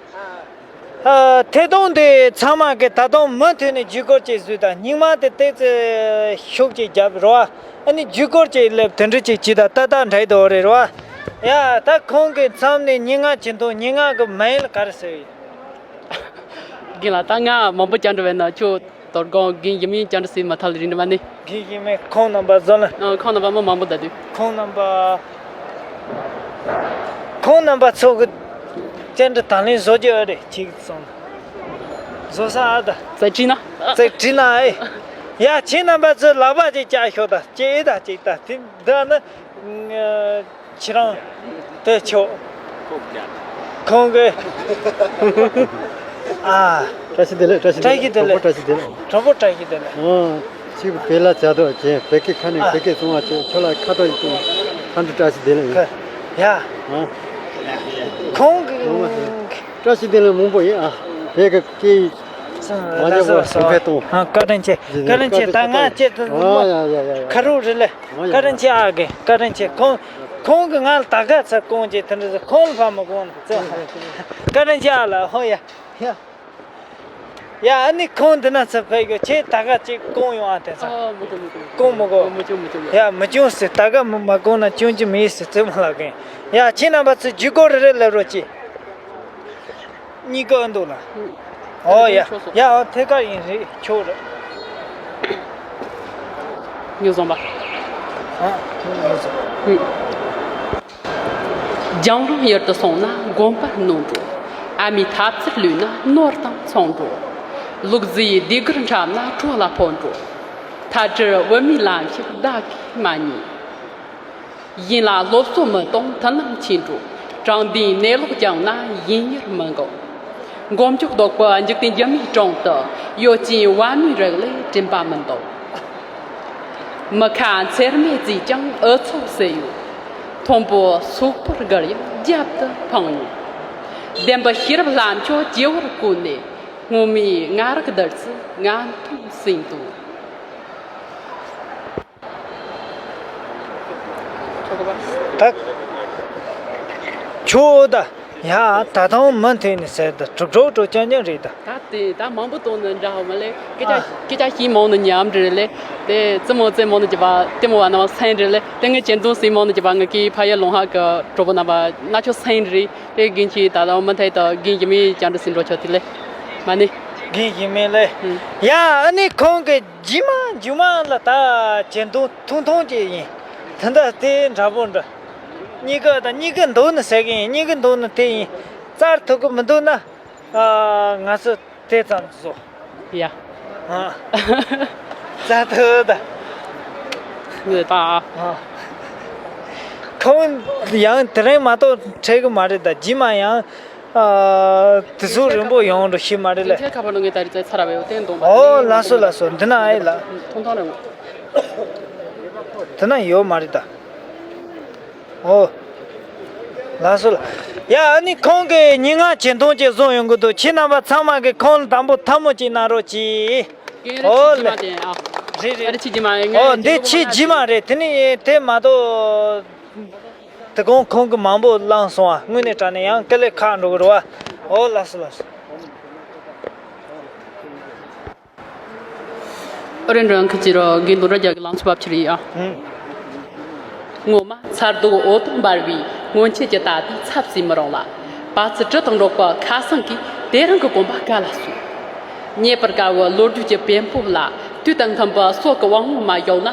ཐད་གཏོང་དེ་ཚང་མ་གི་ད་དུང་མུ་མཐུད་ནས་བརྒྱུད་སྐུར་ཅིག་བཟོས་དང་། སྙིང་མ་དེ་ཏོག་ཙམ་ཤུགས་ཅིག་རྒྱབ་རོགས། ཨ་ནི་བརྒྱུད་སྐུར་ཅིག་སླེབས་དེ་འདྲ་ཅིག་བྱས་ད་ཏག་ཏག་འདྲ་ཡི་འདུག་རེད་རོགས། ཡ། ད་ཁོང་གི་མཚམས་ནས་ཉིན་ལྔ་བྱེད་དོ། ཉིན་ལྔ་གི་མིང་ལ་ག་རེ་ཟེར་ཡོད། རྒན་ལགས། ད་ང་མང་པོ་བཅར་འགྲོ་བས་ན་ཁྱོད། དོ་དགོང་རྒན་ཡིན་མིན་བཅར་འདྲི་སེ་མ་ཐག་ལ་རིང་འདྲ་མ་ནི། རྒན་ཡིན་མིན་ཁོང་རྣམ་པ་བཟང་ལ། ཨ། ཁོང་རྣམ་པ་མི་མང་པོ་ད་དུས། ཁོང་རྣམ་པ། ཁོང་རྣམ་པ་ཚོ་གི་བཅར་འདྲི་དང་ལེན་བཟོ་རྒྱུ་ཨེ་རེད་ཅིག་སོང་། བཟོ་ས་ཨ་ད། ཙེ་བྲིས་ན། ཙེ་བྲིས་ན་ཨེ། ཡ། ཁྱེད་རྣམ་པ་ཚོས་ལག་པ་ཅིག་བཀྱག་ཤོག་ད། ཅིག་ཨེ་ད་ཅིག་ད་དེ་འདི་ནི། ཁྱེད་རང་དེ་ཆོག། ཁོང་གི། ཨ། བཀྲ་ཤིས་བདེ་ལེགས། བཀྲ་ཤིས་བདེ་ལེགས། བཀྲ་ཤིས་བདེ་ལེགས། གྲོགས་པོ་བཀྲ་ཤིས་བདེ་ལེགས། ཨ། ཅིག་བེ་ལ་བྱ་དོ་ཅན་བེ་ཀེ་ཁ་ནས། ཨ། བེ་ཀེ་སོང་བ་ཅན་ཁྱོད་ལ་ཁ་དོག་ཡིན་ཏུ་ཁ་འདྲི་བཀྲ་ཤིས་བདེ་ལེགས་ཡིན། ཡ། ཨ། ཁོང་གི། བཀྲ་ཤིས་བདེ་ལེགས་མང་པོ་ཡིན། ཨ། བེ་ཀེ་ཀེ་ཡིན། ང་ཉོ་བ་སུ་ཕེ་ཏོང་། ཨ། བཀའ་དྲིན་ཆེ། བཀའ་དྲིན་ཆེ། ད་ང་ཅེ་ཏུ། ཨ། ཡ་ཡ་ཡ་ཡ། ཁ་རུ་རི་ལེ། བཀའ་དྲིན་ཆེ་ཨ་གི། བཀའ་དྲིན་ཆེ། ཁོང་ཁོང་གི་ང་ལ་ད་ག་ཚ་ཁོང་གི་དེ་འདྲ་ཁོང་ལ་ཕ་མ་ཁོང་ལ་ཚ། བཀའ་དྲིན་ཆེ་ཨ་ལ་ཧོ་ཡ། ཡ། ཡ་ཨ་ནི་ཁོང་འདི་ན་ཚ་ཕེ་གི་ཁྱེད་ད་ག་ཅིག་ཁོང་ཡོང་ཨ་དེ་ཚ། ཨ། མི་དགོས་མི་དགོས། ཁོང་མི་དགོས། མི་བྱུང་མི་བྱུང་། ཡ་མི་བྱུང་ཟེར། ད་ག་མི་མ་ཁོང་ན་བྱུང་གི་མི་ཡིན་ཟེར་ཙེ་མ་ལ་གིན། ཡ་ཁྱེད་རྣམ་པ་ཚོས་རྒྱུ་སྐོར་རེ་རེ་ལབ་རོགས་གྱིས། གཉིས་ཀ་འདུག་ལ། ཨོ་ཡ། ཡ་ཨོ་ཐད་ཀར་ཡིན་རེད་ཆོག་རེད། ཉོ་བཟང་པ། ཨ་ཉོ་བཟང་། ཨུ། རྒྱང་རིང་ཡུལ་དུ་སོང་ན་དགོན་པར་ནོར་འགྲོ། ཨ་མའི་ཐབ་ཚུལ་ལུས་ན་ནོར་དང་མཚུངས་འགྲོ། ལུག་རྫིའི་ཟློས་གར་འཁྲབ་ན་བྲོ་ལ་ཕོག་འགྲོ། ཐལ་འགྱུར་བུད་མེད་ལམ་ཞིག་བདག་གིས་མ་རྙེད། ཡིན་ལ་སློབ་གསོ་མི་གཏོང་མཐུན་ལམ་ཆད་འགྲོ། དྲང་བདེན་གནས་ལུགས་སྦྱངས་ན་ཡིན་ཡུལ་མི་འགལ། མགོ་མཇུག་ལྡོག་པའི་འཇིག་རྟེན་སྒྱུ་མའི་དྲུང་དུ། གཡོ་ཅན་བ་མོའི་རིགས་ལས་དྲན་པ་མི་འདུག། མི་ཁ་མཚེར་མས་བཙིས་ཀྱང་འུ་ཚོ་བསད་ཡོད། མཐོན་པོ་སོག་པོར་བསྒུར་ཡང་རྒྱབ་ཏུ་འཕངས་ཡོད། བདེན་པའི་ཤེས་རབ་ལྷ་མཆོག་སྤྱི་བོར་བཀོད་ནས། སྔོན་མའི་ང་རག་བདུད་རྩི་ང་མཐོང་ཟིན་འདུག། ད། ཆོག་ད། ཡ་ད་དུང་མུ་མཐུད་ནས་ཟེར་ད་དྲུག་དྲུག་དྲུག་རྐྱང་རྐྱང་རེད་ད། ད་དེ་ད་མང་པོ་གཏོང་ནི་འདྲ་ཧོ་མ་ལེ། སྐད་ཆ་ཨ། སྐད་ཆ་ཤིང་མང་ནི་ཉམས་འདྲ་ལེ། དེ་རྩེད་མོ་རྩེད་མང་ནི་ཀྱི་བ་ལྟད་མོ་བ་ན་བ་སེང་འདྲ་ལེ། དེ་ངས་གྱེན་དུང་སྲིང་མང་ནི་ཀྱི་བ་ངི་ཀི་ཕ་ཡ་ལུང་ཧ་གི་གྲོགས་པོ་རྣམ་པ་ན་ཆོ་སེང་འདྲ་རེད། དེ་རྒན་གྱིས་ད་དུང་མུ་མཐུད་དུ་རྒན་གྱི་མི་ཅང་འདྲ་སྲིང་འགྲོ་ཆོག་དེ་ལེ། མ་ནི། རྒན་གྱི་མི་ལེ། ཨུམ། ཡ་ཨ་ནི་ཁོང་གི་རྗེས་མ་རྗེས་མ་ལ་ད་གྱེན་དུང་ཐུང་ཐུང་ཅིག་ཡིན། དེ་འདྲ་དེ་འདྲ་པོ་འདྲ། གཉིས་ཀ་དང་གཉིས་ཀ་འདུག་ནི་ཟེར་གི་ཡིན། གཉིས་ཀ་འདུག་ནི་དེ་ཡིན། བཙལ་ཐུབ་གི་མི་འདུག་ན། ཨ། ང་ཚོ་དེ་ཙམ་བཟོ། ཡ། ཨ། བཙལ་ཐུབ་ད། ངོས་ད། ཨ། ཁོང་ཡང་དེ་རིང་མ་གཏོགས་འཕྲད་གི་མ་རེད་ད། རྗེས་མ་ཡང་། ཨ། དུས་ཚོད་རིང་པོ་ཡོང་འགྲོ་ཤེས་མ་རེད་ལེ། ཁྱེད་ཁ་པར་ནང་ངས་ད་རེས་བཙལ་ཚར་བས་འོ་དེ་འདོན་པ། ཨོ་ལགས་སོ་ལགས་སོ། འདི་ན་ཨེ་ལ། ཐོང་ཐོང་རེད་འོ། དེ་ན་ཡོད་མ་རེད་ད། ཨོ། ལགས་སོ་ལགས། ཡ་ཨ་ནི་ཁོང་གིས་ཉིན་ལྔ་གྱེན་དུང་ཅིག་བཟོ་ཡོང་གི་འདུག་ཁྱེད་རྣམ་པ་ཚང་མ་གིས་ཁོང་ལ་དང་པོ་ཐལ་མོ་ཅིག་གནང་རོགས་གྱིས། ཨོ་ལེ། རེད་རེད། ཨོ་འདི་ཁྱེད་རྗེས་མ་རེད། དེ་ནི་དེ་མ་གཏོགས། དེ་གོང་ཁོང་གི་མང་པོ་བླངས་སོང་བ། དངོས་གནས་དྲང་གནས་ཡང་དཀའ་ལས་ཁག་འགྲོ་གི་རེད་བ། ཨོ་ལགས་སོ་ལགས་སོ། ཨ་རེ་འགྲོ་ཡང་ཁི་ཅི་རོ་དགེ་འདུན་ར་རྒྱ་གི་ལང་ཚོ་བབ་ཆི་རི་ཡ། ངོ་མ་མཚར་སྡུག་འོད་དུ་འབར་བའི་སྔོན་ཆད་ཀྱི་ད་ལྟའི་ཚབ་བྱེད་མི་རུང་ལ། པ་ཚི་གྲི་དང་འགྲོགས་པ་ཁ་སང་གིས་དེ་རིང་གི་གོམ་པ་ག་ལ་སོང་། རྙེད་པར་དཀའ་བའི་ལོ་རྒྱུས་ཀྱི་བེམ་པོ་ལ་དུས་དང་མཐུན་པའི་སྲོག་གི་དབང་བོ་མ་གཡོགས་ན།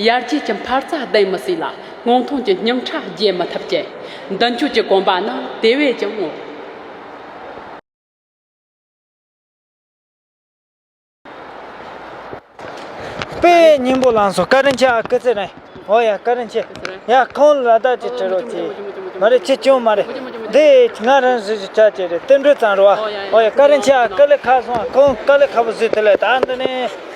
ཡར་རྒྱས་ཀྱི་འཕར་རྩ་ལྡན་མི་སྲིད་ལ། སྔོན་ཐོན་གྱི་སྙིང་ཁྲ་རྒྱས་མི་ཐུབ་ཅིང་། མདུན་སྐྱོད་ཀྱི་གོམ་པ་ནི་དེ་བས་ཀྱང་སྔོན། དཔེ་སྙིང་པོ་ལངས་སོང་། བཀའ་དྲིན་ཆེ་ཨ། སྐུ་ཚེ་རིང་། ཨོ་ཡ་བཀའ་དྲིན་ཆེ། ཡ་ཁོང་ལ་ལ་དྭགས་ཀྱི་ཁྲི་རོ་ཅི། མ་རེད་ཁྱེད་སྐྱོན་མ་རེད། འདི་ང་རང་རེ་ཞིག་ཆ་ཅེ་རེད། བསྟན་འགྲོ་ཙང་རོ་ཨ། ཨོ་ཡ་བཀའ་དྲིན་ཆེ་ཨ། དཀའ་ལས་ཁག་སོང་ཨ། ཁོང་དཀའ་ལས་ཁག་པོ་བཟོས་དེ་ལས་ད་འདི་ནས།